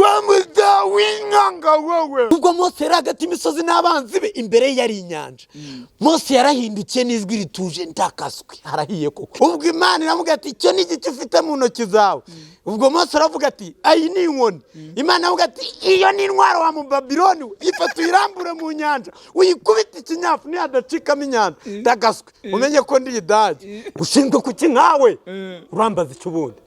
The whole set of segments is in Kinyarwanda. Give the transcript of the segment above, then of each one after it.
Wa w'inkanga wowe. Ubwo Mose yari hagati y'imisozi n'abanzi be, imbere ye yari inyanja. Mose yarahindukiye n'ijwi rituje, ndakaswe, harahiye koko. Ubwo Imana iramubwira ati: "Icyo ni igiki ufite mu ntoki zawe?" Ubwo Mose aravuga ati: "Ayi ni inkoni." Imana aravuga ati: "Iyo ni intwaro wa Mubabiloni we, ifata uyirambure mu nyanja, uyikubite ikinyafu, nihadacikamo inyanja, ndakaswe, umenye ko ndi idage ushinzwe kuki nkawe urambaza icyo ubundi."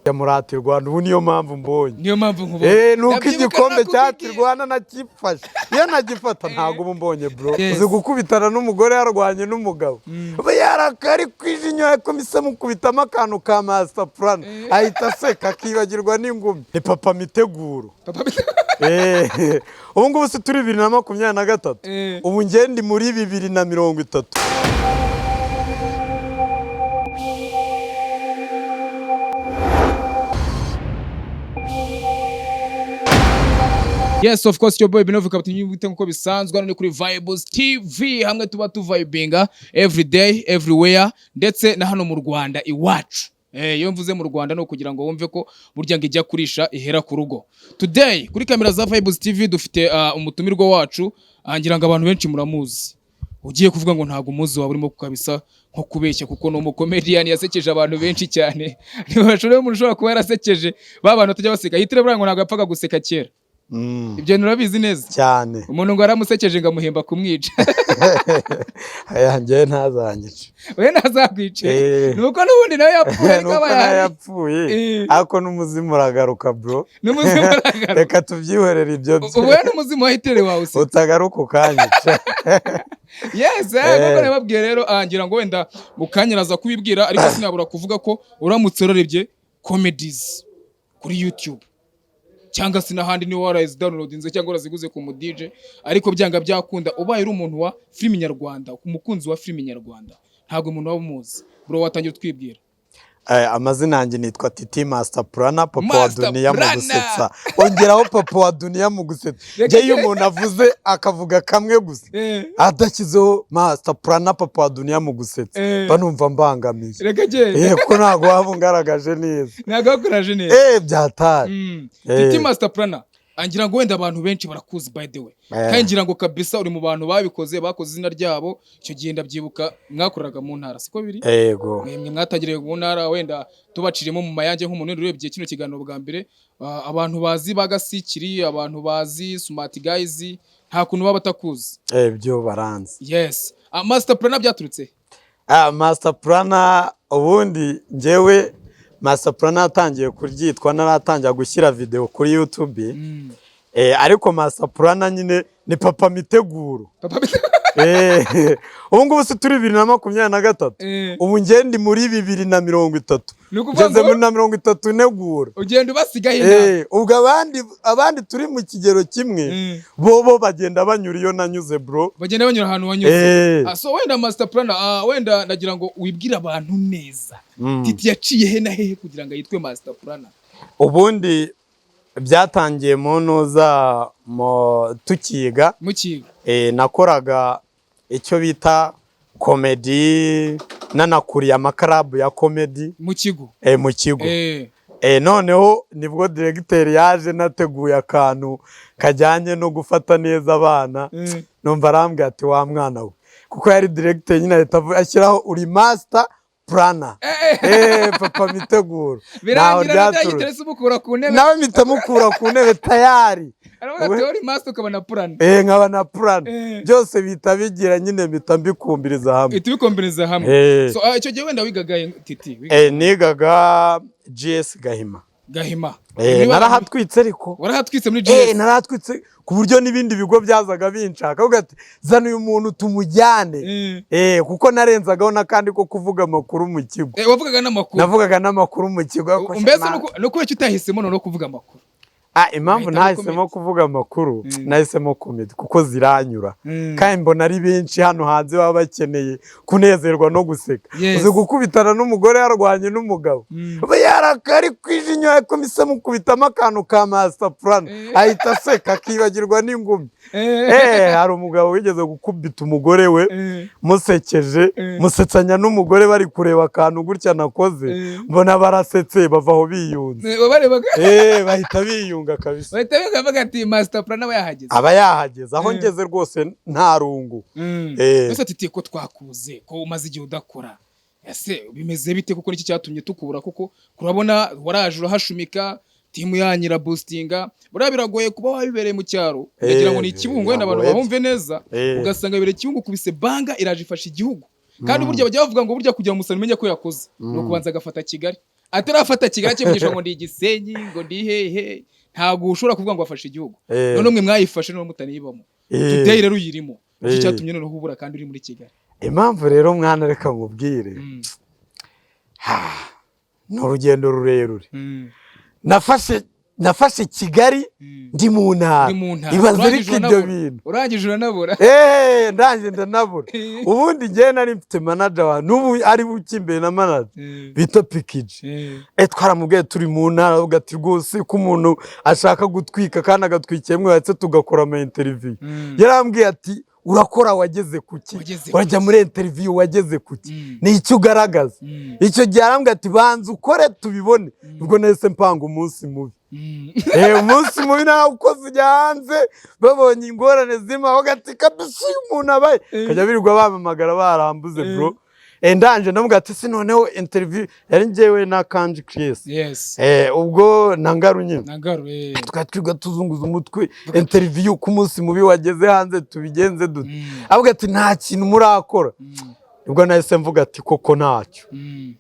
Yamurata Rwanda, ubu niyo mpamvu mbonye. Niyo mpamvu nkubonye. Nuko Ndabyibuka igikombe nakubwiye. cya Rwanda nakifashe, iyo nagifata ntabwo uba umbonye, bro. Yes. Uzi gukubitana n'umugore yarwanye n'umugabo, aba yarakari kwijinyo, yakomise mukubitamo akantu ka master plan, ahita aseka akibagirwa n'ingumi. Ni papa miteguro. Papa. Ubu ngubu si turi 2023? Ubu njye ndi muri 2030. Yes, of course, your boy Binovu Kapiteni wite nkuko bisanzwe. Hano ni kuri Vibes TV, hamwe tuba tuvibinga every day, everywhere, ndetse na hano mu Rwanda iwacu. Iyo mvuze mu Rwanda ni ukugira ngo wumve ko burya ngo ijya kurisha ihera ku rugo. Today kuri kamera za Vibes TV dufite umutumirwa wacu, ngira ngo abantu benshi muramuzi. Ugiye kuvuga ngo ntabwo umuzi waba urimo kabisa nko kubeshya, kuko ni umukomediyani yasekeje abantu benshi cyane. Ntibashobora, umuntu ushobora kuba yarasekeje ba bantu batajya baseka. Yitire buriya ngo ntabwo yapfaga guseka kera. Ibyo bintu urabizi neza? Cyane. Umuntu ngo yaramusekeje ngo amuhemba kumwica. Aya njyewe ntazanyice. We ntazakwice. Eh. Ni uko n'ubundi nawe yapfuye, ariko Nuko aba nawe yahari. yapfuye. Ariko n'umuzimu uragaruka, bro. N'umuzimu uragaruka. Reka tubyihorere ibyo. Ubu we n'umuzimu wa Hitler wawe useka. Utagaruka ukanyica. Yes, nkuko nababwiye rero, ngira ngo wenda mu kanya araza kubibwira, ariko sinabura kuvuga ko uramutse urebye comedies kuri YouTube cyangwa se n'ahandi, niba warazidownloadinze cyangwa waraziguze ku mu DJ, ariko byanga byakunda ubaye uri umuntu wa filimi nyarwanda, umukunzi wa filimi nyarwanda, ntabwo umuntu waba umuzi. Bro, watangira utwibwira. Amazina yanjye nitwa Titi Master Plana, papa wa Master Duniya mu Plana. gusetsa. Ongeraho papa wa Duniya mu gusetsa. Reka Njye iyo umuntu avuze akavuga kamwe gusa, adashyizeho Master Plana, papa wa Duniya mu gusetsa, mba numva mbangamiye. Reka genda. Kuko ntabwo waba ungaragaje neza. Ntabwo wakoraje neza. Byatari. Titi Master Plana, angira ngo wenda abantu benshi barakuzi, by the way. Kandi ngira ngo kabisa uri mu bantu babikoze, bakoze izina ryabo. Icyo gihe ndabyibuka mwakoreraga mu ntara, siko biri? Yego. Mwemwe mwatangiriye mu ntara, wenda tubaciremo mu mayange nk'umuntu wenda urebye kino kiganiro bwa mbere, abantu bazi ba Gasikiri, abantu bazi Smart Guys, nta kuntu baba batakuzi. Byo baranzi. Yes. Master Plana byaturutse? Master Plana, ubundi njyewe Master Plana yatangiye kuryitwa naratangira gushyira video kuri YouTube. Ariko Master Plana nyine ni papa miteguro. Papa. Ubu ngubu si turi 2023? Ubu njye ndi muri 2030. Ni ukuvuga Ngeze ngo muri na 30 ntegura. Ugenda ubasigaho inama. Ubwo abandi turi mu kigero kimwe, bo bagenda banyura iyo nanyuze, bro. Bagenda banyura ahantu wanyuze. So wenda Master Plana, wenda ndagira ngo wibwire abantu neza. Titi yaciye he na hehe kugira ngo yitwe Master Plana? Ubundi byatangiye mu ntuza mu tukiga. Mukiga. Nakoraga icyo bita comedy, nanakuriye amakarabu ya comedy. Mu kigo. Mu kigo. Noneho nibwo diregiteri yaje nateguye akantu kajyanye no gufata neza abana. Numva arambwira ati: "Wa mwana we," kuko yari diregiteri nyine, ahita ashyiraho uri Master Plana, papa miteguro. Ntaho Birangira na byaturutse. diregiteri se umukura ku ntebe. Nawe mpita mukura ku ntebe tayari. Aravuga ati: "Uri master ukaba na plan." Nkaba na plan. Byose bihita bigira nyine, mpita mbikumbiriza hamwe. Ihita ubikomberiza hamwe. So icyo gihe wenda wigaga Titi wigaga? Nigaga GS Gahima. Gahima. Niba- Narahatwitse ariko. Warahatwitse muri GS? Narahatwitse ku buryo n'ibindi bigo byazaga binshaka, avuga ati: "Zana uyu muntu tumujyane." Kuko narenzagaho n'akandi ko kuvuga amakuru mu kigo. Wavugaga n'amakuru? Navugaga n'amakuru mu kigo, ariko Mbese nuko icyo utahisemo noneho kuvuga amakuru? Impamvu Wahitamo nahisemo comedy. kuvuga amakuru, nahisemo comedy kuko ziranyura, kandi mbona ari benshi hano hanze baba bakeneye kunezerwa no guseka. Uzi gukubitana n'umugore yarwanye n'umugabo, aba yarakari kwijinyo, yakomise mukubitamo akantu ka master plan, ahita aseka akibagirwa n'ingumi. Hari umugabo wigeze gukubita umugore we, musekeje, musetsanya n'umugore bari kureba akantu gutya nakoze, mbona barasetse bava aho biyunze. Barebaga. Bahita biyunga. Bahunga kabisa. Bahita bavuga ati Master Plan aba yahageze. Aba yahageze aho ngeze rwose, nta rungu. Ese Titi, ko twakuze, ko umaze igihe udakora, ese bimeze bite? Kuko niki cyatumye tukubura? Kuko kurabona waraje urahashumika, team yanyu iraboostinga. Buriya biragoye kuba wabibereye mu cyaro, ukagira ngo ni Ikibungo, wenda abantu Biragoye. bahumve neza, ugasanga bibereye Kibungo, kubise banga iraje ifasha igihugu. Kandi burya bajya bavuga ngo burya kugira ngo umusaruro umenye ko yakoze ni ukubanza agafata Kigali. Atarafata Kigali akivugisha ngo ndi Igisenyi, ngo ndi hehe, ntabwo ushobora kuvuga ngo afashe igihugu. None mwe mwayifashe none mutanibamo. Today rero uyirimo. Iki cyatumye noneho ubura kandi uri muri Kigali? Impamvu rero mwana, reka nkubwire. Ha, ni urugendo rurerure. Nafashe Kigali ndi mu ntara. Uri mu ntara. Ibaze Urangije ariko ibyo uranabura. bintu. Urangije uranabura. Ndangije ndanabura. Ubundi njyewe nari mfite manager wa n'ubu ari bukimbere na manager bita Pikiji. Twaramubwiye turi mu ntara, avuga ati rwose ko umuntu ashaka gutwika kandi agatwikira mwe, ndetse tugakora ama interview. Yarambwiye ati urakora wageze kuki? Wageze Urajya kuki? muri interview wageze kuki? Ni icyo ugaragaza. Icyo gihe arambwira ati banza ukore tubibone. Ubwo nahise mpanga umunsi mubi. Umunsi mubi nawe ukoze ujya hanze, babonye ingorane zirimo, aho ati kabisa uyu muntu abaye, kajya birirwa bampamagara barambuze bro. Ndanje ndavuga ati si noneho interview yari njyewe na Kanji Chris. Ubwo na Ngaru nyine. Nagaru. Twari twirirwa tuzunguza umutwe, interview ku munsi mubi wageze hanze tubigenze dute? Avuga ati nta kintu murakora. Ubwo nahise mvuga ati koko ntacyo.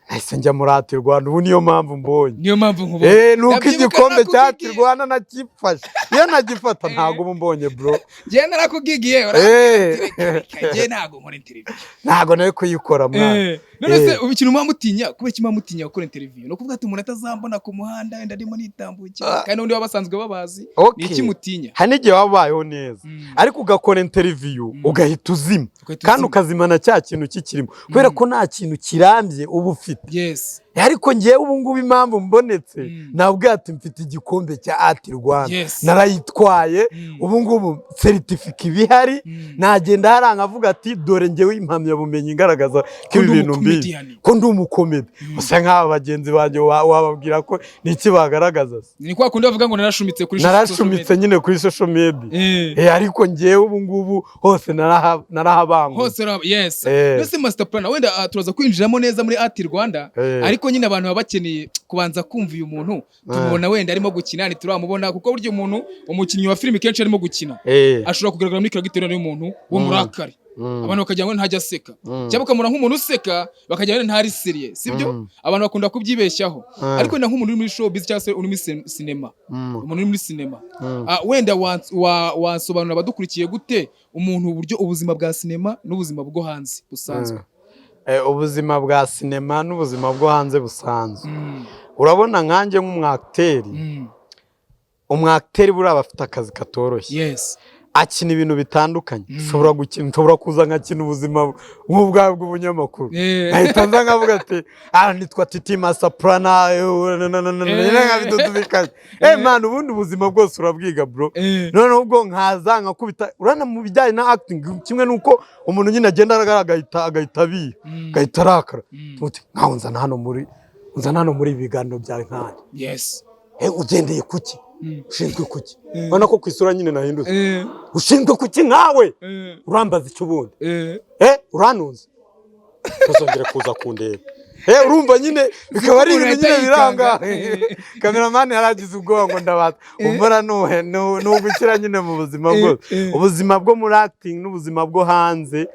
Nahise njya muri Art Rwanda, ubu niyo mpamvu mbonye. Niyo mpamvu nkubona. Nuko Ndabyibuka igikombe cya Art narakubwiye. Rwanda nakifashe, iyo nagifata ntabwo uba mbonye bro. Njyewe narakubwigiye, njyewe ntabwo nkora interview. Ntabwo nawe kuyikora mwana. None se ubu ikintu muba mutinya, kubera iki muba mutinya gukora interview? Ni ukuvuga ati umuntu atazambona ku muhanda wenda ndimo nitambukira, kandi n'undi baba basanzwe babazi. Ni iki mutinya? Hari n'igihe waba ubayeho neza, ariko ugakora interview ugahita uzima, Ugahita kandi uzima. ukazimana cya kintu kikirimo, kubera ko nta kintu kirambye uba ufite. Ariko ngewe ubu ngubu impamvu mbonetse, nabwo ati mfite igikombe cya Art Rwanda, narayitwaye. Ubu ngubu certificat iba ihari, nagenda hariya nkavuga ati dore ngewe impamyabumenyi igaragaza ko ibi ndi bintu mbizi, umucomedian. ko ndi umucomedy. Gusa nk'aba bagenzi banjye wababwira ko niki bagaragaza se? Ni kwa kundi bavuga ngo narashumitse kuri social Narashumitse media. nyine kuri social media. Ariko ngewe ubu ngubu hose narahabanguye. Hose yes. Mbese Master Plan, wenda turaza kwinjiramo neza muri Art Rwanda, ariko nyine abantu baba bakeneye kubanza kumva uyu muntu tumubona wenda arimo gukina, ntituramubona, kuko burya umuntu umukinnyi wa filime kenshi arimo gukina ashobora kugaragara muri character y'umuntu w'umurakare, abantu bakagira ngo ntajya aseka, cyangwa ukamubona nk'umuntu useka bakagira ngo ntari sérieux, sibyo? Abantu bakunda kubyibeshyaho. Ariko wenda nk'umuntu uri muri showbiz cyangwa se uri muri sinema, umuntu uri muri sinema, wenda wasobanurira abadukurikiye gute umuntu uburyo ubuzima bwa sinema n'ubuzima bwo hanze busanzwe? Ubuzima bwa sinema n'ubuzima bwo hanze busanzwe, urabona nkanjye nk'umwacteur, umwacteur buriya aba afite akazi katoroshye. Akina ibintu bitandukanye. Ushobora gukina, nshobora kuza nkakina ubuzima nk'ubwawe bw'ubunyamakuru, nkahita nza nkavuga ati ah nitwa Titi Masaprana, nkabidudubikanye. Man, ubundi ubuzima bwose urabwiga bro. Noneho ubwo nkaza nkakubita, urabona mu bijyanye na acting, kimwe nuko umuntu nyine agenda agahita abiha, agahita arakara. Uti nkaho nzana hano muri ibi biganiro byawe nkanjye. Ugendeye kuki? Ushinzwe kuki? Urabona ko ku isura nyine nahindutse. Ushinzwe kuki nkawe? Urambaza icyo ubundi? Uranunze, ntuzongere kuza kundeba. Urumva nyine bikaba ari Umuntu ibintu ahita nyine biranga. yikanga. Cameraman yaragize ubwoba ngo ndabata umbona nuhe ni ugukira nyine mu buzima bwose. Ubuzima bwo muri acting n'ubuzima bwo hanze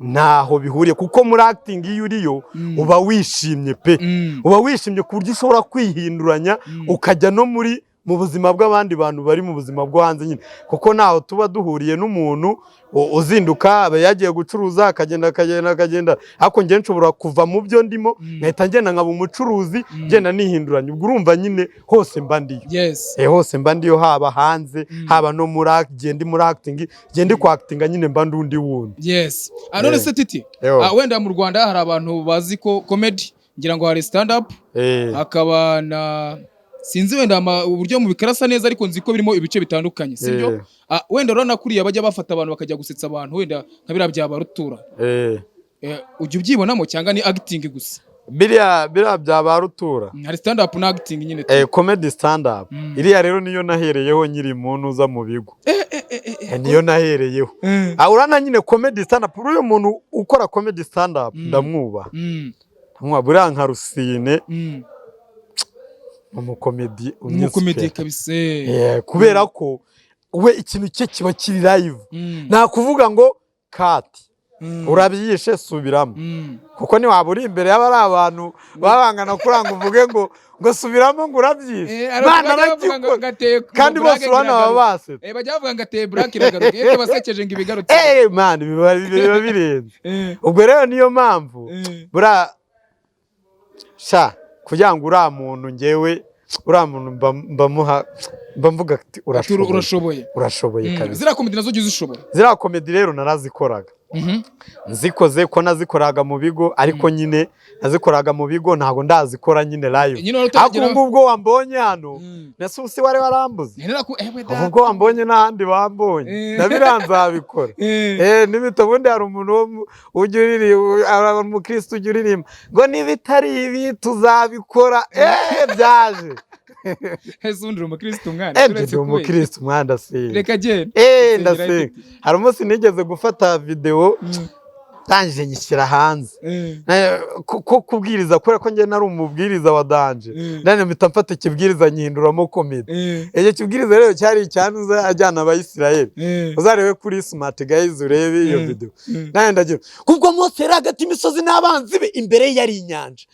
ntaho bihuriye, kuko muri acting iyo uriyo uba wishimye pe. Uba wishimye ku buryo ushobora kwihinduranya, ukajya no muri mu buzima bw'abandi bantu bari mu buzima bwo hanze nyine, kuko ntaho tuba duhuriye n'umuntu uzinduka aba yagiye gucuruza, akagenda akagenda akagenda. Ariko njye nshobora kuva mu byo ndimo nkahita ngenda nkaba umucuruzi, ngenda nihinduranya. Ubwo urumva nyine hose mba ndiyo. Hose mba ndiyo, haba hanze, haba no muri gihe ndi muri acting, gihe ndi kwactinga nyine mba ndi undi wundi. Yes. None se Titi, Yo. wenda mu Rwanda hari abantu bazi ko comedy, ngira ngo hari stand up, hakaba na sinzi wenda uburyo mu bikarasa neza, ariko nzi ko birimo ibice bitandukanye, sibyo? Wenda urabona kuriya bajya bafata abantu bakajya gusetsa abantu, wenda nka biriya bya barutura. Ujya ubyibonamo cyangwa ni acting gusa? Biriya bya ba rutura. Hari stand up na acting nyine. Comedy stand up. Iriya rero niyo nahereyeho nkiri muntu uza mu bigo. Niyo nahereyeho. Ah, urana nyine comedy stand up, uriya muntu ukora comedy stand up ndamwubaha. Ndamwubaha buriya nka Rusine, umukomedi. Umukomedi kabisa. Kubera ko we ikintu cye kiba kiri live. Nta kuvuga ngo cut, urabyishe, subiramo. Kuko ntiwaba uri imbere y'aba ari abantu babangana kuranga uvuge ngo subiramo, ngo urabyishe. Hari Bana bajya bavuga ngo bagikora ngateye kandi ngo bose blague urabona baba iragaruka. basetse. Bajya bavuga ngo ateye blague iragaruka, iyo tubasekeje ngo ibigarutse. Man, biba birenze. Ubwo rero niyo mpamvu buriya sha kugira ngo uriya muntu, ngewe uriya muntu mba mvuga ati urashoboye. Urashoboye. Urashoboye kabisa. Ziriya comedy nazo ujya uzishobora? Ziriya comedy rero narazikoraga. Nzikoze ko nazikoraga mu bigo, ariko nyine nazikoraga mu bigo, ntabwo ndazikora nyine live. Nyine wari Ariko utaragera. ubu ngubwo wambonye hano, nese ubu si wari warambuze? Ewe Ubu data. ubwo wambonye n'ahandi wambonye, na biriya nzabikora. N'ibito ubundi hari umuntu ujya uririmba, umukristo ujya uririmba ngo nibitari ibi tuzabikora. Byaje. Ese ubundi uri umukristo, mwana? Njye Uretse ndi umukristo mwana, ndasenga. Reka genda. Usengera Ndasenga. Hari umunsi nigeze gufata videwo, ndangije nyishyira hanze. Ko kubwiriza, kubera ko njye nari umubwiriza wa danger. Ndangije mpita mfata ikibwiriza nyihinduramo comedy. Icyo kibwiriza rero cyari icyanuza ajyana Abayisiraheli. Uzarebe kuri Smart Guys, urebe iyo video. Nanjye ndagira Kubwo Mose yari hagati y'imisozi n'abanzi be, imbere ye yari inyanja.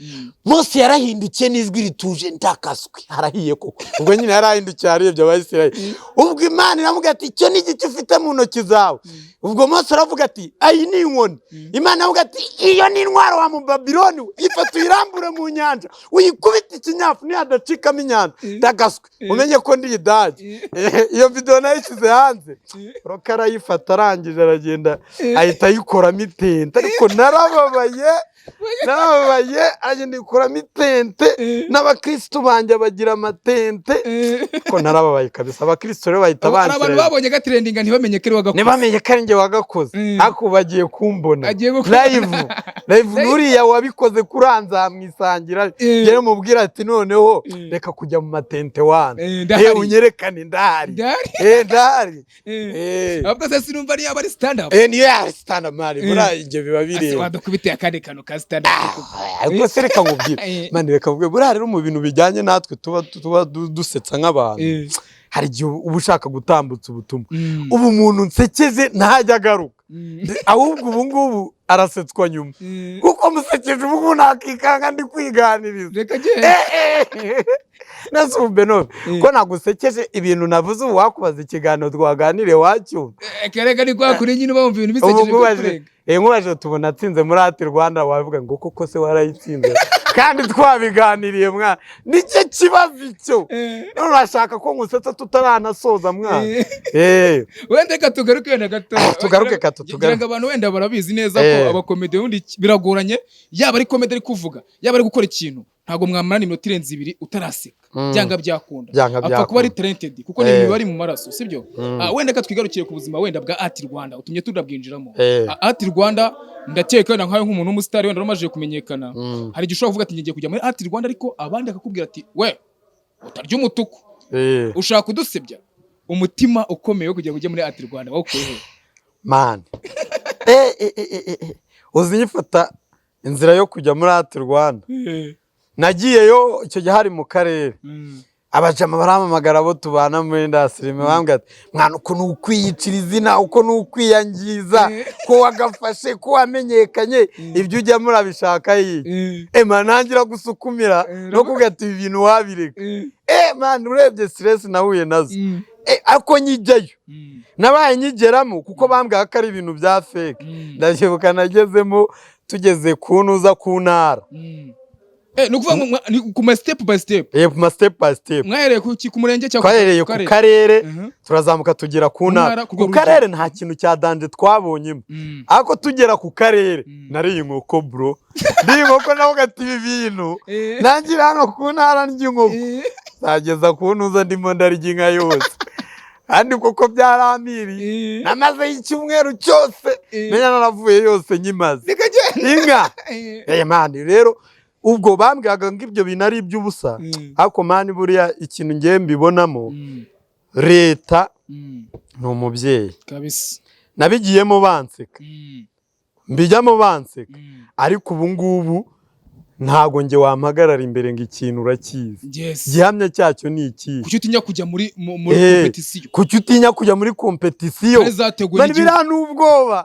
Mose yarahindukiye n'ijwi rituje, ndakaswe, harahiye koko. Ubwo nyine yarahindukiye arebye Abayisiraheli. Ubwo Imana iramubwira ati: "Icyo ni igiki ufite mu ntoki zawe?" Ubwo Mose aravuga ati: "Ayi ni inkoni." Imana iravuga ati: "Iyo ni intwaro wa Mubabiloni we, ifata uyirambure mu nyanja, uyikubite ikinyafu, nihadacikamo inyanja, ndagaswe, umenye ko ndi idage." Iyo video nayishyize hanze, Roka arayifata, arangije aragenda ahita ayikoramo itente. Ariko narababaye, narababaye. Aragenda ayikoramo itente, n'abakristu banjye bagira amatente ko narababaye kabisa. Abakristu rero bahita Hari abantu banshyira babonye gatrendinga ntibamenye ko ari wagakoze. Ntibamenye ko ari njye wagakoze. Ariko ubu bagiye kumbona Agiye gukubona. live live. Nuriya wabikoze kuranza mwisangira, njyewe mubwira ati: "Noneho reka kujya mu matente wana." Ndahari. Unyerekane ndahari. Ndahari. Ndahari. Ahubwo se sinumva niyo aba ari stand up. Niyo yari stand up man, buriya ibyo biba Ase bireba. wadukubitiye akandi kantu ka stand up? Ariko se reka nkubwire. Man, reka nkubwire, buriya rero mu bintu bijyanye natwe tuba dusetsa nk'abantu, hari igihe uba ushaka gutambutsa ubutumwa. Ubu umuntu nsekeje ntajya agaruka, ahubwo ubu ngubu arasetswa nyuma, kuko musekeje ubu ngubu nakikanga ndi kwiganiriza. Reka genda. Nase ubu Benove, ko nagusekeje, ibintu navuze ubu wakubaza ikiganiro twaganiriye wacyumva? Kereka ni kwa kuri nyine bumva ibintu Ubu bisekeje nkubaje bikakurenga. Nkubaje tubona atsinze muri Art Rwanda, wavuga ngo koko se warayitsinze kandi twabiganiriye? Mwana, nicyo kibazo icyo. None urashaka ko ngusetsa tutaranasoza, mwana? Wenda reka tugaruke wenda gato. Tugaruke gato, Ngira tugaruke. ngo abantu wenda barabizi neza ko abakomedi ubundi biragoranye, yaba ari comedy ari kuvuga, yaba ari gukora ikintu, ntabwo mwamarana iminota irenze 2 utaraseka. Byanga byakunda. Byanga Apfa kuba ari byakunda. talented, kuko ni ibintu bari mu maraso, sibyo? Mm. Ah, wenda reka twigarukire ku buzima wenda bwa Art Rwanda, utumye tunabwinjiramo. Eh. Ah, Art Rwanda ndakeka wenda nkawe nk'umuntu w'umusitari wenda wari kumenyekana, hari igihe ushobora kuvuga ati ngiye kujya muri Art Rwanda, ariko abandi akakubwira ati: "We utarya umutuku, ushaka kudusebya." Umutima ukomeye wo kugira ngo ujye muri Art Rwanda wawukuye he? Man, uzi nyifata inzira yo kujya muri Art Rwanda, nagiyeyo icyo gihe hari mu karere. Abajama barampamagara, abo tubana muri industry, bambwira ati: "Mwana, uko ni ukwiyicira izina, uko ni ukwiyangiza, ko wagafashe, ko wamenyekanye, ibyo ujyamo urabishaka yiye?" Man, nangira gusukumira no kuvuga ati ibi bintu wabireka. Man, urebye stress nahuye nazo. Ariko nyijyayo, nabaye nyigeramo kuko bambwira ko ari ibintu bya fake. Ndabyibuka nagezemo, tugeze ku ntuza, ku ntara. Ni ukuvuga ngo ni ku ma step by step? Ku ma step by step. Mwahereye ku murenge cyangwa Twahereye ku karere, turazamuka tugera ku Ku ntara. ntara, ku Ku rwego karere nta kintu cya danger twabonyemo, ariko tugera ku karere nariye inkoko bro, ndiye inkoko, navuga ati ibi bintu nangira hano ku ntara ndya inkoko, nzageza ku ntuza ndimo ndarya inka yose. Kandi koko byarampiriye. Namazeyo icyumweru cyose, menya naravuye yose nyimaze Reka genda. inka. Man, rero Ubwo bambwiraga ngo ibyo bintu ari iby'ubusa, ariko man, buriya ikintu ngiye mbibonamo, leta ni umubyeyi. Nabigiyemo banseka, mbijyamo banseka, ariko ubu ngubu ntabwo njye wampagarara imbere ngo ikintu urakizi. Gihamya cyacyo ni ikihe? Kuki utinya kujya muri competition? Kuki utinya kujya muri competition? Kandi zateguwe Man, n'igihugu. biriya ni ubwoba.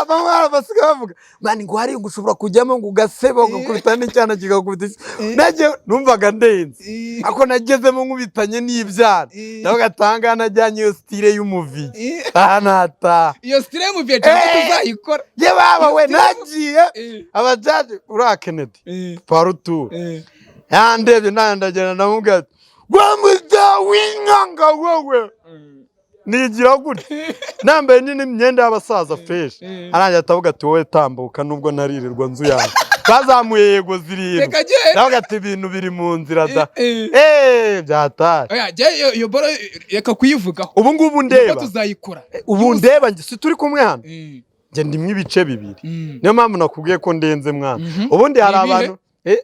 Bamwe basigaye bavuga, man, ngo hari ngo ushobora kujyamo ngo ugaseba, ugakubita n'icyana kigakubita isi. Nanjye numvaga ndenze, ako nagezemo nkubitanye n'ibyana, nawe gatanga najyanye iyo style y'umuviyi, aha nataha. Iyo style y'umuviye cyangwa tuzayikora. Ye baba we, nagiye abajaji uriya Kennedy parutu yandebye, ndagenda ndamubwira ati: "Wa w'inyanga wowe." Nigira gutya nambaye nyine imyenda y'abasaza fresh, arangira atavuga ati: "Wowe tambuka." Nubwo naririrwa nzu yawe bazamuye yego 7. Reka genda. Ndavuga ati: "Ibintu biri mu nzira da." Byatari. Oya, jye iyo boro reka kuyivugaho. Ubu ngubu Nubwo ndeba tuzayikora. Ubu ndeba njye si turi kumwe hano, njye ndimwo ibice bibiri. Niyo mpamvu nakubwiye ko ndenze, mwana. Ubundi hari Ni ibihe? abantu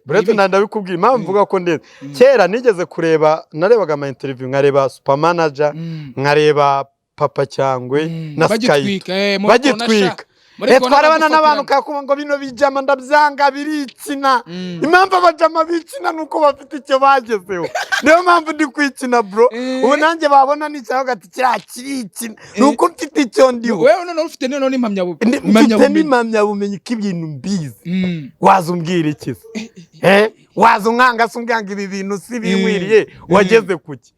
buretse Ni ibihe? ndabikubwira impamvu mvuga ko ndenze. Kera nigeze kureba, narebaga ama interview, nkareba Supermanager, nkareba Papa Cyangwe na Skype. Bagitwika, muri Bagitwika. corona sha. Muri corona Twarebana n'abantu badufatirana. Kakuba ngo bino bijama ndabyanga, birikina. Impamvu abajama bikina ni uko bafite icyo bagezeho. Niyo mpamvu ndi kwikina, bro. Ubu nanjye babona nicyaho gati kiriya kirikina, ni uko mfite icyo ndiho. Wewe noneho ufite noneho Mfite impamyabumenyi. n'impamyabumenyi ko ibintu mbizi. Waza umbwira iki se? Waza umwanga se, umbwira ngo ibi bintu si binkwiriye? Wageze kuki?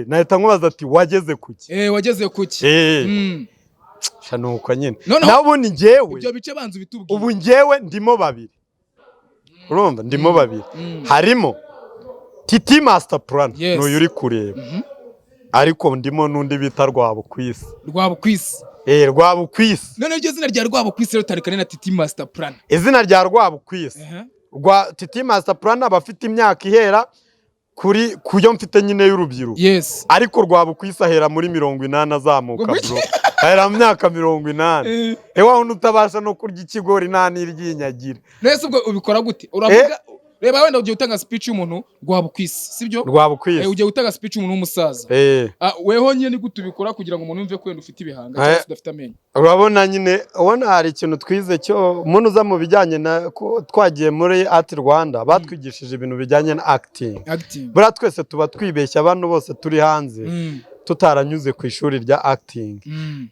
Nahita nkubaza ati: "Wageze kuki?" Wageze kuki? Sha, nuko nyine. Noneho nawe ubundi njyewe ibyo bice banza ubitubwire. Ubu njyewe ndimo babiri, urumva, ndimo babiri. Harimo Titi Master Plan, n'uyu uri kureba, ariko ndimo n'undi bita Rwabukwisi. Rwabukwisi. Rwabukwisi. Noneho iryo zina rya Rwabukwisi rero ritandukanye na Titi Master Plan? Izina rya Rwabukwisi, rwa Titi Master Plan aba afite imyaka ihera kuri kuyo mfite nyine y'urubyiruko, ariko Rwabukwisi ahera muri 80 azamuka. Ngo Bro, ahera mu myaka 80. Ewa wundi utabasha no kurya ikigori nta n'iryinyagira. Nese ubwo ubikora gute? Uravuga, reba, wenda ugiye gutanga speech y'umuntu Rwabukwisi, sibyo? Rwabukwisi. Ugiye gutanga speech y'umuntu w'umusaza. Weho nyine ni gute ubikora kugira ngo umuntu yumve ko wenda ufite ibihanga cyangwa se udafite amenyo? Urabona nyine, ubona hari ikintu twize cyo umuntu uza mu bijyanye na ko twagiye muri Art Rwanda, batwigishije ibintu bijyanye na acting. Acting. Buriya twese tuba twibeshya, abantu bose turi hanze tutaranyuze ku ishuri rya acting.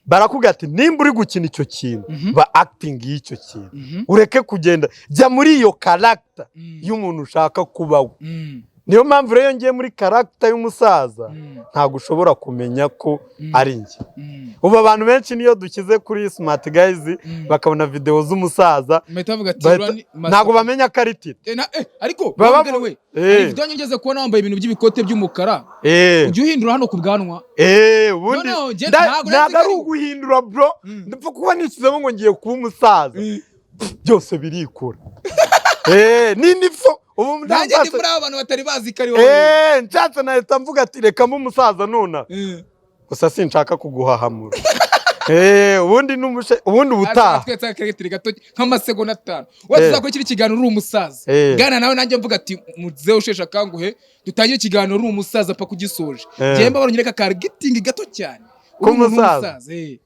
Barakubwira ati: "Nimba uri gukina icyo kintu, ba acting y'icyo kintu, ureke kugenda, jya muri iyo character y'umuntu ushaka kubaho." Niyo mpamvu rero iyo ngiye muri character y'umusaza, ntabwo ushobora kumenya ko ari njye. Ubu abantu benshi niyo dushyize kuri Smart Guys bakabona videwo z'umusaza, Bahita bavuga ati bahita- "Rani ntabwo bamenya ko ari Titi. Ariko Baba bavugane we, hari video ngeze kubona wambaye ibintu by'ibikote by'umukara. Ujya uhindura hano ku bwanwa? Ubundi No, no, ntabwo nari nzi ntabwo ko ari ari- uguhindura, bro. Ndapfa kuba nishyizemo ngo ngiye kuba umusaza, byose birikura. N'inifo ubu Nanjye ndi nshatse muri abo bantu batari bazi ko ari wowe. Nshatse nahita mvuga ati: "Reka mbe umusaza nuna." Gusa sinshaka kuguhahamura. Ubundi n'umushe, ubundi ubutaha. Twetse akarekitiri gato nk'amasegonda 5 wese uzakora kiri kiganiro uri umusaza. Gana nawe nanjye mvuga ati: "Muzehe usheshe akanguhe, dutangire ikiganiro uri umusaza paka ugisoje." Njyewe mbabara unyereka ka gitingi gato cyane uri umuntu K'umusaza? w'umusaza.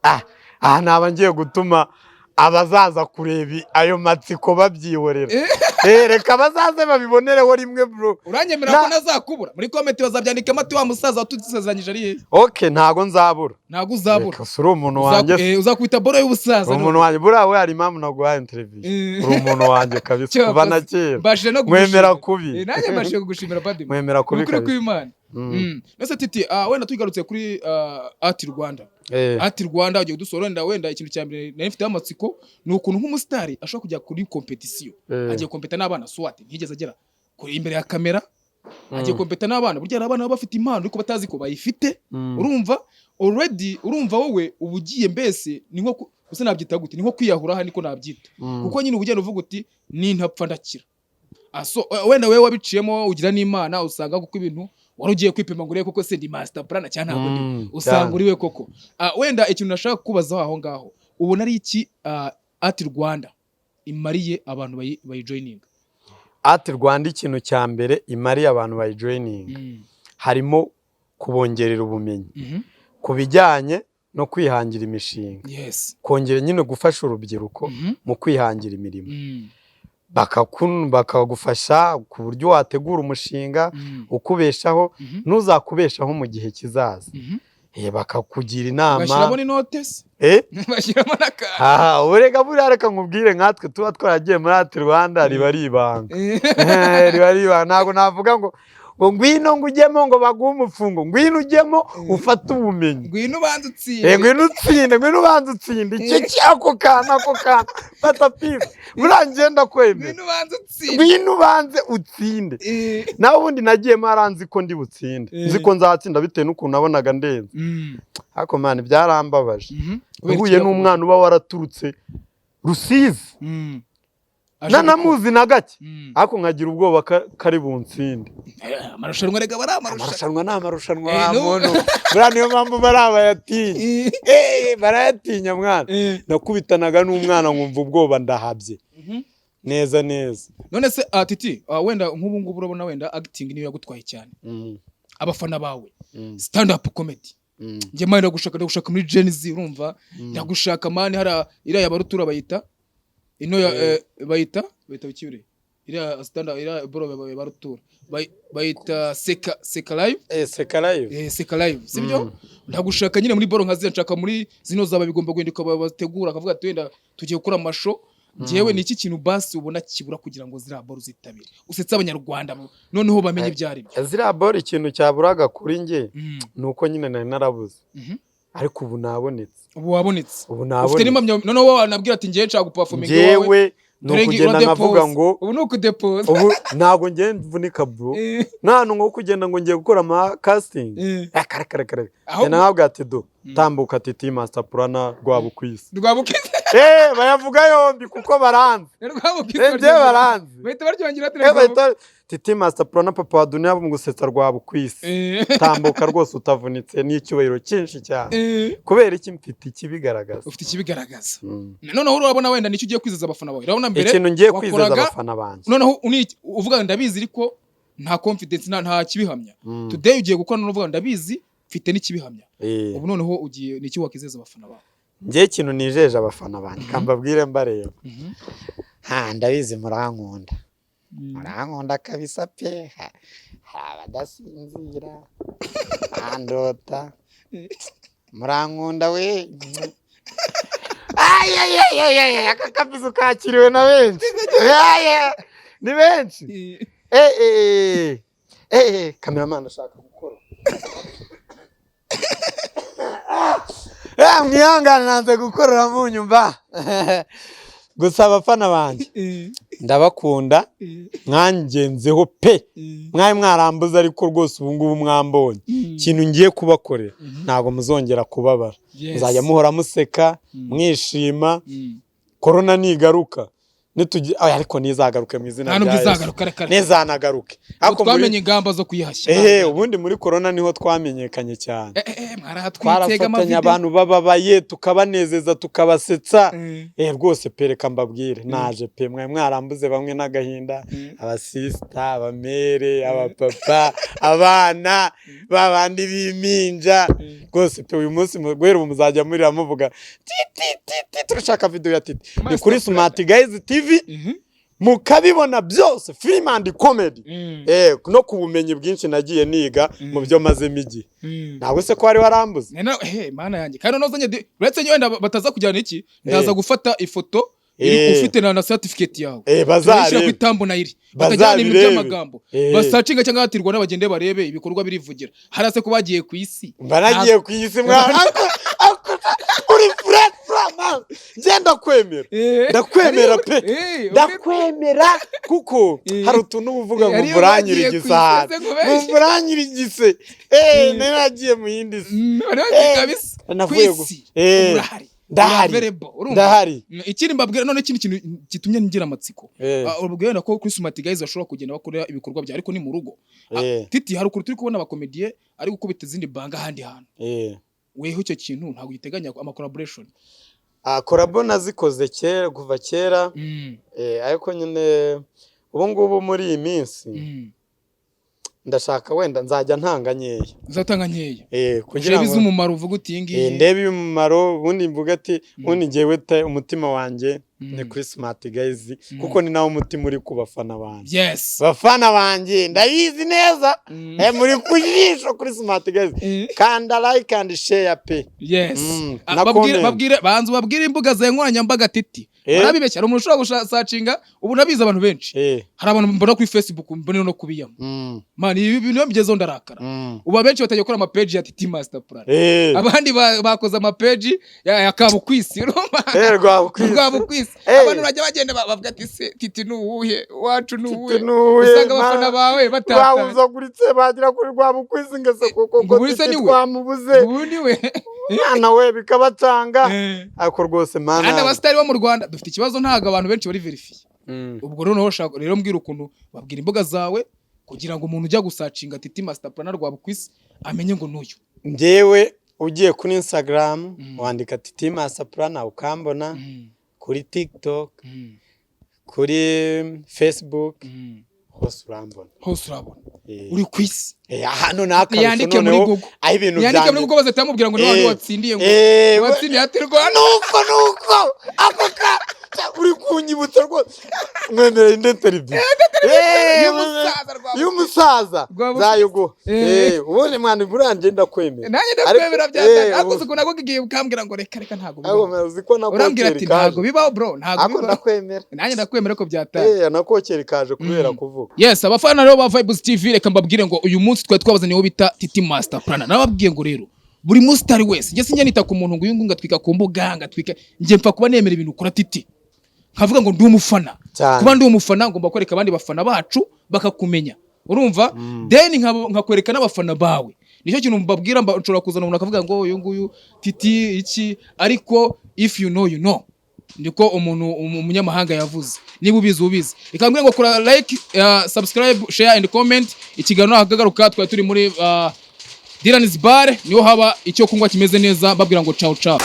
Ah, aha naba ngiye gutuma abazaza kureba ayo matsiko babyihorera. Reka bazaze babibonereho rimwe, bro. Uranyemera ko ntazakubura? Muri comment bazabyandikamo ati: "Wa musaza watudusezeranyije ari hehe?" Okay, ntago nzabura. Ntabwo uzabura. Reka, si uri umuntu wanjye se? Uzakubita boro y'ubusaza. Uri umuntu wanjye buriya we, hari impamvu naguhaye interview. Uri umuntu wanjye kabisa Cyo, kuva na wakoze. kera. Mbashije no Mwemera kugushimira. kubi. Nanjye mbashije kugushimira, Badima. Mwemera kubi Ukuri kabisa. kw'Imana. Nese Titi, wenda tugarutse kuri Art Rwanda. Art Rwanda ugiye kudusura, wenda ikintu cya mbere nari mfiteho amatsiko ni ukuntu nk'umusitari ashobora kujya kuri competition. Agiye kompeta n'abana, swat ntiyigeze agera kuri imbere ya kamera. Agiye kompeta n'abana, burya hari abana baba bafite impano ariko batazi ko bayifite. Urumva already, urumva wowe uba ugiye, mbese ni nko gusa nabyita gute, ni nko kwiyahura aha niko nabyita. Kuko nyine uba ugenda uvuga uti: "Nintapfa ndakira." So wenda wewe wabiciyemo ugira n'Imana, usanga kuko ibintu wari ugiye kwipima ngo urebe koko se ndi master plan cyangwa ntabwo ndi, usanga Cyane. uri we koko. Wenda ikintu nashaka kukubazaho aho ngaho, ubona ari iki Art Rwanda imariye abantu bayijoininga? Art Rwanda, ikintu cya mbere imariye abantu bayijoininga, harimo kubongerera ubumenyi ku bijyanye no kwihangira imishinga, kongera nyine gufasha urubyiruko mu kwihangira imirimo, bakagufasha ku buryo wategura umushinga ukubeshaho, ntuzakubeshaho mu gihe kizaza. Bakakugira inama. Bashyiramo n'inote se? Eh? Bashyiramo n'akantu. Aha urega buriya, reka nkubwire, nkatwe tuba twaragiye muri Art Rwanda, riba ari ibanga. Riba ari ibanga. Ntabwo navuga ngo ngwino ngo ujyemo ngo baguhe umufungo. Ngwino ujyemo ufate ubumenyi. Ngwino ubanze utsinde. Ngwino utsinde, ngwino ubanze utsinde icyo cyako kantu, ako kantu fata pisi, buriya ngenda kwemera. Ngwino ubanze utsinde. Ngwino ubanze utsinde. Nawe ubundi nagiyemo aranzi ko ndi butsinde, nzi ko nzatsinda bitewe n'ukuntu nabonaga ndenze. Ariko man, byarambabaje. Kubera Uhuye iki? n'umwana uba waraturutse Rusizi, Aje nanamuzi na gake, ariko nkagira ubwoba kari bunsinde. Amarushanwa rega aba ari amarushanwa. Amarushanwa ni amarushanwa. Eh, Wa muntu, buriya niyo mpamvu bari abayatinya. Barayatinya mwana. Nakubitanaga n'umwana nkumva ubwoba ndahabye neza neza. None se Titi, wenda nk'ubu ngubu urabona wenda acting niyo yagutwaye cyane, abafana bawe, stand up comedy, njye man ndagushaka muri Gen Z, urumva ndagushaka man. Hari iriya ya barutura bayita ino ya bayita bikibire iriya stand up, iriya bro barutura bayita seka live. Seka live. Seka live, sibyo? Ndagushaka nyine muri boro nka ziriya, nshaka muri zino zaba bigomba guhinduka, bategura akavuga ati wenda tugiye gukora amasho. Njyewe ni iki kintu basi ubona kibura kugira ngo ziriya boro zitabire, usetse Abanyarwanda noneho bamenye ibyo ari byo? Ziriya boro, ikintu cyaburaga kuri njye ni uko nyine nari narabuze, ariko ubu nabonetse. Ubu wabonetse. Ubu Ufite nabonetse. n'impamya, noneho wowe wanabwira ati ngewe nshaka guperforminga iwawe. Njyewe ni Dore ukugenda uradepoza. nkavuga ngo Ubu ni ukudepoza. Ubu ntabwo ngiye mvunika bro. Nta hantu nko kugenda ngo ngiye gukora ama casting. Kare kare kare. Ngenda nkabwira ati do tambuka Titi Master Planner Rwabukwisi. Rwabukwisi. Bayavuga yombi kuko baranzi. Rwabukwisi. Njyewe baranzi. Bahita baryongera ati Bahita Titi Master Planner, papa wa dunia mu gusetsa, Rwabukwisi. Tambuka rwose utavunitse n'icyubahiro cyinshi cyane. Kubera iki? Mfite ikibigaragaza. Ufite ikibigaragaza. Noneho urabona wenda nicyo ugiye kwizeza abafana bawe, urabona mbere Ikintu ngiye kwizeza wakoraga, abafana banjye, noneho uvuga ngo ndabizi ariko nta confidence, nta kibihamya. Today ugiye gukora noneho uvuga ngo ndabizi, mfite n'ikibihamya. Ubu noneho ugiye, ni iki wakizeza abafana bawe? Njye ikintu nijeje abafana banjye, kambabwire mbareba, ha ndabizi murankunda, murankunda kabisa pe. Hari abadasinzira bandota, murankunda we. Ayayayayay, aka kabizo kakiriwe na benshi. Aya, ni benshi. Cameraman ashaka gukora. Mwihangane, nanze gukorera mu nyumva. Gusa abafana banjye ndabakunda, mwangenzeho pe. Mwari mwarambuze, ariko rwose ubu ngubu mwambonye. Ikintu ngiye kubakorera, ntabwo muzongera kubabara. Muzajya muhora museka, mwishima. Korona nigaruka, ariko ntizagaruke mu izina Nta nubwo rya Yesu. izagaruka, reka reka. Ntizanagaruke. Ariko Twamenye ingamba zo kuyihashya. Ubundi muri korona niho twamenyekanye cyane. Mwarahatwitega. Twarafatanya, Amavideo. abantu bababaye tukabanezeza, tukabasetsa. Rwose pe, reka mbabwire, naje pe. Mwari mwarambuze bamwe n'agahinda, abasista, abamere, abapapa, abana babandi b'impinja. Rwose pe, uyu munsi guhera ubu muzajya murira muvuga Titi, Titi, turashaka video ya Titi. Ni kuri Smart Guys TV, mukabibona byose, film and comedy. No ku bumenyi bwinshi nagiye niga mu byo mazemo igihe. Ntabwo se ko wari warambuze? Mana yanjye, kandi noneho uzanye uretse wenda bataza kujyana iki, ndaza gufata ifoto iri ufite na certificate yawe, turayishyira ku Bazarebe. itambo nayiri, batajyana ibintu Bazabirebe. by'amagambo. Basearchinga cyangwa hatirwa n'abagende barebe, ibikorwa birivugira. Hariya se ko bagiye ku isi? Mba nagiye ku isi mwana. Uri fresh man, ngenda kwemera. Ndakwemera pe. Ndakwemera kuko hari utuntu uba uvuga ngo Ariyo mburanyirigise bagiye ku isi, ahantu se nkubeshye. ngo mburanyirigise. Nari nagiye mu yindi si. Bari bagiye kabisa ku Navuye gu- isi. Urahari. Ndahari. Uri available, urumva? Ndahari. Ikindi mbabwira none, ikindi kintu gitumye ngira amatsiko, urabwira wenda ko kuri Smart Guys bashobora kugenda bakora ibikorwa bya, ariko ni mu rugo. Titi, hari ukuntu turi kubona abakomediye ari gukubita izindi banga ahandi hantu. Weho icyo kintu ntabwo giteganya ama collaboration? Ah, collabo nazikoze kera, kuva kera. Ariko nyine Ubu ngubu muri iyi minsi ndashaka wenda nzajya ntanga nkeya. Uzatanga nkeya? Kugira urebe ngo iz'umumaro, uvuga uti iyi ngiyi. Ndebe umumaro, ubundi mvuga ati ubundi ngewe te umutima wanjye ni kuri Smart Guys, kuko ni nawo umutima uri ku bafana banjye. Bafana banjye, ndabizi neza, muri ku jisho kuri Smart Guys. Kanda like and share pe. Na Babwire comment. Babwire, banza ubabwire imbuga zawe nkoranyambaga, Titi. Barabibeshya, hari umuntu ushobora gusearchinga ubu, nabizi abantu benshi. Hari abantu mbona kuri Facebook, mbona no kubiyama. Man, ibi bintu iyo mbigezeho ndarakara. Ubu abenshi batangiye gukora amapeji ya Titi Master Plan, abandi bakoze amapeji ya Kabukwisi, urumva? Rwabukwisi. Rwabukwisi. Abantu bajya bagenda bavuga ati: "Se Titi ni uwuhe wacu, ni uwuhe?" Titi ni uwuhe? Usanga abafana bawe batatanye. Babuzaguritse bagera kuri Rwabukwisi ngese kuko Ngo ko ubu se Titi ni we? twamubuze. Ubu ni we. Mwana we, bikabacanga. Ariko rwose mana. Kandi abasitari bo mu Rwanda dufite ikibazo, ntabwo abantu benshi bari vérifié. Ubwo rero nawe ushaka rero mbwira ukuntu babwira imbuga zawe kugira ngo umuntu ujya gusearchinga Titi Master Plan Rwabukwisi amenye ngo n'uyu. Njyewe ugiye kuri Instagram wandika Titi Master Plan ukambona, kuri TikTok, kuri Facebook, hose urambona. Hose urabona. Uri ku isi. Hano ni akarusho. Yandike muri Noneho Google. aho ibintu Yandike muri byanjye Google, bazahita bamubwira ngo ni wandi watsindiye ngo watsindiye ati Rwanda. Nuko ako ka uri kunyibutsa rwose, mwemereye indi interview y'umusaza Rwabukwisi. Y'umusaza. Rwabukwisi. Nzayiguha. Ubundi mwana, burangiye ndakwemera. Nanjye ndakwemera. Byatanga ariko uzi ukuntu nakubwiye ukambwira ngo reka reka, ntabwo Ariko bibaho. uzi ko Urambwira ati nakokera ntabwo ikaje. bibaho bro, ntabwo Ariko bibaho. ndakwemera. Nanjye ndakwemera ko byatanga. Nakokera ikaje kubera kuvuga. Yes, abafana rero ba Vibes TV, reka mbabwire ngo uyu munsi twari twabazaniye uwo bita Titi Master Plan. Nababwiye ngo rero buri musitari wese, njye sinjya nita ku muntu ngo uyu nguyu ngatwika ku mbuga ngatwika, njye mpfa kuba nemera ibintu ukora Titi, nkavuga ngo ndi umufana. Cyane. Kuba ndi umufana, ngomba kwereka abandi bafana bacu bakakumenya, urumva? Then nkakwereka n'abafana bawe. Nicyo kintu mbabwira. Nshobora kuzana umuntu akavuga ngo uyu nguyu Titi iki, ariko if you know, you know. Niko umuntu umunyamahanga yavuze, niba ubizi ubizi. Reka mbwire ngo kora like, subscribe, share and comment. Ikiganiro nakagaruka. Twari turi muri Dylan's Bar, niho haba icyo kunywa kimeze neza. Babwira ngo ciao ciao.